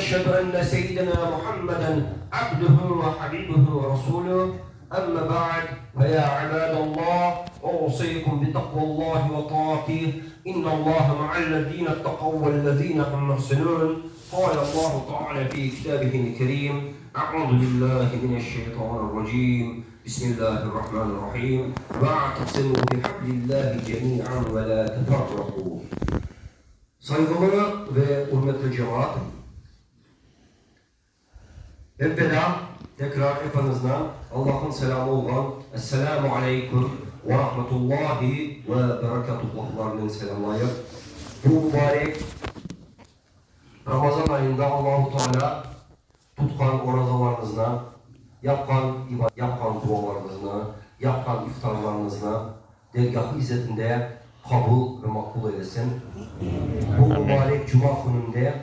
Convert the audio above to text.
ونشهد أن سيدنا محمدا عبده وحبيبه ورسوله أما بعد فيا عباد الله أوصيكم بتقوى الله وطاعته إن الله مع الذين اتقوا والذين هم محسنون قال الله تعالى في كتابه الكريم أعوذ بالله من الشيطان الرجيم بسم الله الرحمن الرحيم واعتصموا بحبل الله جميعا ولا تفرقوا Sayğılı ve ürmetli cemaat, evvelâ tekrar epiñizni Allahnıñ selâmı olğan Esselâmu aleyküm ve rahmetullahi ve berekâtuh laflarınen selâmlayıp, bu mubarek Ramazan ayında Allahu Tealâ tutqan orazalarıñıznı, yapqan yapqan dualarıñıznı, yapqan iftarlarıñıznı dergâh-ı izzetinde qabul ve maqbul eylesin. Bu mubarek cuma kününde.